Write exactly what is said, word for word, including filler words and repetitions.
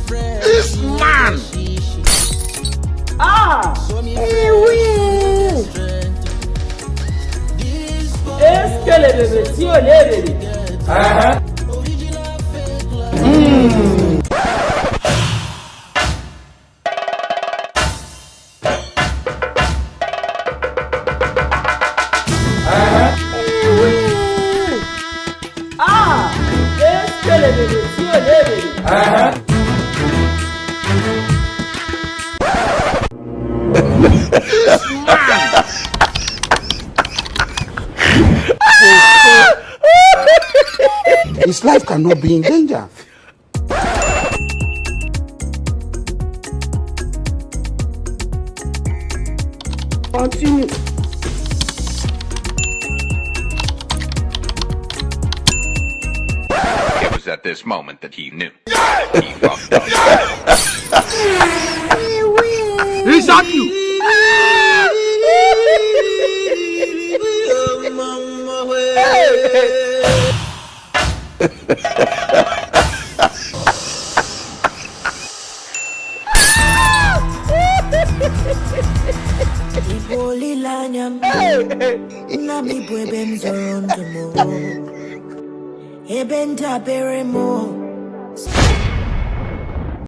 This man. Ah! Ewe! Eskelebebe tí ò lè bèrè. Ah! Eskelebebe tí ò lè bèrè. His life cannot be in danger. Continue. It was at this moment that he knew. He fucked up. Exactly. Igbo olileanya m, nna m, ị bụ ebe m zoro ndụ m, ebe ndabere m.